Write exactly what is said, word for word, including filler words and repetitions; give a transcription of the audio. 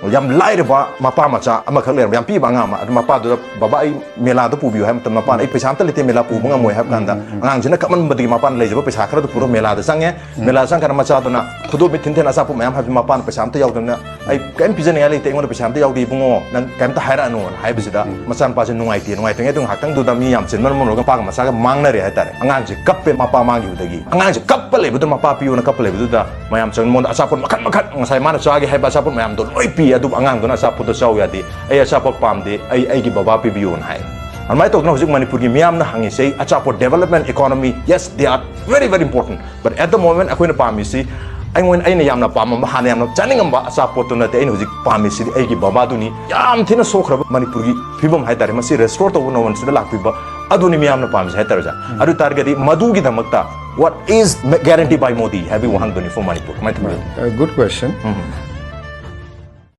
ꯌꯥꯝ ꯂꯥꯏꯔꯕ ꯃꯄꯥ ꯃꯆꯥ ꯑꯃꯈꯛ ꯂꯩꯔꯝꯕ, ꯌꯥꯝ ꯄꯤꯕ ꯑꯉꯥꯡ ꯑꯃ, ꯑꯗꯨ ꯃꯄꯥꯗꯨꯗ, "ꯕꯕꯥ, ꯑꯩ ꯃꯦꯂꯥꯗ ꯄꯨꯕꯤꯌꯨ" ꯍꯥꯏꯕ ꯃꯇꯝꯗ, ꯃꯄꯥꯅ, "ꯑꯩ ꯄꯩꯁꯥ ꯑꯝꯇ ꯂꯩꯇꯦ, ꯃꯦꯂꯥ ꯄꯨꯕ ꯉꯝꯃꯣꯏ" ꯍꯥꯏꯕ ꯀꯥꯟꯗ, ꯑꯉꯥꯡꯁꯤꯅ ꯀꯞꯃꯟꯕꯗꯒꯤ ꯃꯄꯥꯅ ꯂꯩꯖꯕ ꯄꯩꯁꯥ ꯈꯔꯗꯨ ꯄꯨꯔꯒ ꯃꯦꯂꯥꯗ ꯆꯪꯉꯦ꯫ ꯃꯦꯂꯥ ꯆꯪꯉꯀꯥꯟꯗ ꯃꯆꯥꯗꯨꯅ ꯈꯨꯗꯣꯝꯕꯤ ꯊꯤꯟ ꯊꯤꯟ ꯑꯆꯥꯄꯣꯠ ꯃꯌꯥꯝ ꯍꯥꯏꯕꯁꯤ, ꯃꯄꯥꯅ ꯄꯩꯁꯥ ꯑꯝꯇ ꯌꯥꯎꯗꯕꯅꯤꯅ, "ꯑꯩ ꯀꯔꯤꯝ ꯄꯤꯖꯅꯤꯡꯉꯥꯏ ꯂꯩꯇꯦ, ꯑꯩꯉꯣꯟꯗ ꯄꯩꯁꯥ ꯑꯝꯇ ꯌꯥꯎꯗꯦ ꯏꯕꯨꯡꯉꯣ, ꯅꯪ ꯀꯔꯤꯝꯇ ꯍꯥꯏꯔꯛꯑꯅꯨꯅ" ꯍꯥꯏꯕꯁꯤꯗ, ꯃꯆꯥꯅꯨꯄꯥꯁꯦ ꯅꯨꯡꯉꯥꯏꯇꯦ, ꯅꯨꯡꯉꯥꯏꯇ꯭ꯔꯤꯉꯩꯗꯨ ꯉꯥꯏꯍꯥꯛꯇꯪꯗꯨꯗ ꯃꯤ ꯌꯥꯝ ꯆꯤꯟꯃꯟ ꯃꯅꯨꯡꯗ ꯃꯄꯥꯒ ꯃꯆꯥꯒ ꯃꯥꯡꯅꯔꯦ ꯍꯥꯏꯇꯥꯔꯦ꯫ ꯑꯉꯥꯡꯁꯦ ꯀꯞꯄꯦ, ꯃꯄꯥ ꯃꯥꯡꯈꯤꯕꯗꯒꯤ꯫ ꯑꯉꯥꯡꯁꯦ ꯀꯞꯄ ꯂꯩꯕꯗꯨꯗ, ꯃꯄꯥ ꯄꯤꯌꯣꯅ ꯀꯞꯄ ꯂꯩꯕꯗꯨꯗ, ꯃꯌꯥꯝ ꯆꯪ ꯃꯉꯣꯟꯗ ꯑꯆꯥꯄꯣꯠ ꯃꯈꯜ ꯃꯈꯜ, ꯉꯁꯥꯏ ꯃꯥꯅ ꯆꯥꯒꯦ ꯍꯥꯏꯕ ꯑꯆꯥꯄꯣꯠ ꯃꯌꯥꯝꯗꯣ ꯂꯣꯏ ꯄꯤ꯫ ꯑꯗꯨꯕꯨ ꯑꯉꯥꯡꯗꯨꯅ ꯑꯆꯥꯄꯣꯠꯇꯣ ꯆꯥꯎ ꯌꯥꯗꯦ, "ꯑꯩ ꯑꯆꯥꯄꯣꯠ ꯄꯥꯝꯗꯦ, ꯑꯩ ꯑꯩꯒꯤ ꯕꯕꯥ ꯄꯤꯕꯤꯌꯣꯅ" ꯍꯥꯏ꯫ ꯑꯗꯨꯃꯥꯏꯅ ꯇꯧꯗꯅ ꯍꯧꯖꯤꯛ ꯃꯅꯤꯄꯨꯔꯒꯤ ꯃꯤꯌꯥꯝꯅ ꯍꯪꯉꯤꯁꯦ, ꯑꯆꯥꯄꯣꯠ, development, economy, yes, they are very, very important, but at the moment ꯑꯩꯈꯣꯏꯅ ꯄꯥꯝꯃꯤꯁꯤ, ꯑꯩꯉꯣꯟꯗ, ꯑꯩꯅ ꯌꯥꯝꯅ ꯄꯥꯝꯃꯝꯕ, ꯍꯥꯟꯅ ꯌꯥꯝꯅ ꯆꯥꯅꯤꯡꯉꯝꯕ ꯑꯆꯥꯄꯣꯠꯇꯨ ꯅꯠꯇꯦ꯫ ꯑꯩꯅ ꯍꯧꯖꯤꯛ ꯄꯥꯝꯃꯤꯁꯤꯗꯤ ꯑꯩꯒꯤ ꯕꯕꯥꯗꯨꯅꯤ꯫ ꯌꯥꯝ ꯊꯤꯅ ꯁꯣꯛꯈ꯭ꯔꯕ ꯃꯅꯤꯄꯨꯔꯒꯤ ꯐꯤꯕꯝ ꯍꯥꯏꯇꯥꯔꯦ, ꯃꯁꯤ restore ꯇꯧꯕ ꯅꯣꯡꯃꯁꯤꯗ ꯂꯥꯛꯄꯤꯕ ꯑꯗꯨꯅꯤ ꯃꯤꯌꯥꯝꯅ ꯄꯥꯝꯃꯤꯁꯦ ꯍꯥꯏꯇꯥꯔꯦ, ꯑꯣꯖꯥ꯫ ꯑꯗꯨ ꯑꯣꯏ ꯇꯥꯔꯒꯗꯤ ꯃꯗꯨꯒꯤꯗꯃꯛꯇ, what is guaranteed by Modi ꯍꯥꯏꯕꯒꯤ ꯋꯥꯍꯪꯗꯨꯅꯤ for Manipur꯫ ꯀꯃꯥꯏꯅ ꯇꯧꯕꯤꯒꯦ? Good question.